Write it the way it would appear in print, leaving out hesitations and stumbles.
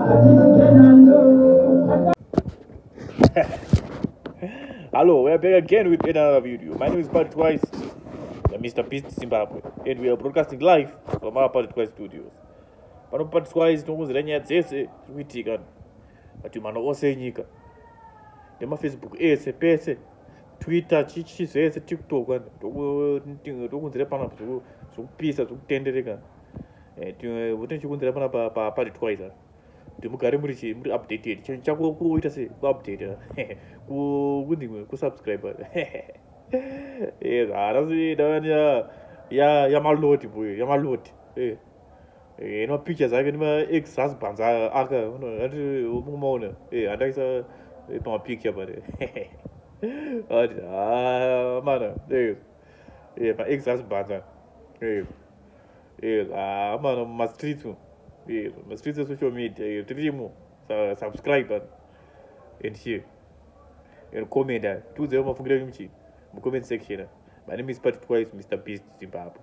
Hello, we are back again with another video. My name is Party Twice, the Mr. Beast Zimbabwe, and we are broadcasting live from our Party Twice studios. Pano Party Twice tinokunzira nyaya dzese dziri kuitika matimano ose enyika nemafacebook ese pese Twitter chichi zvese TikTok tokunzira panapa zvokupisa zvokutendereka eh, votichikunzira panapa paParty Twice kuti mugare muri chii muri updated. Chinhu chako kuita sei kuupdate, kundimwe kusubscribe. Yes, harasi ya yamaloti boy, yamaloti eh eh nemapictures ake nema-ex husbands aka ati mumaona eh andaisa pamapicture pare ati ha mana eh eh ma-ex husbands eh eh ha mana mumastreets eh mastreets esocial media tirimo. Subscribe and share and comment. Tiudzewo mafungiro enyu muchii mucomment section. My name is Party Twice, Mr Beast Zimbabwe.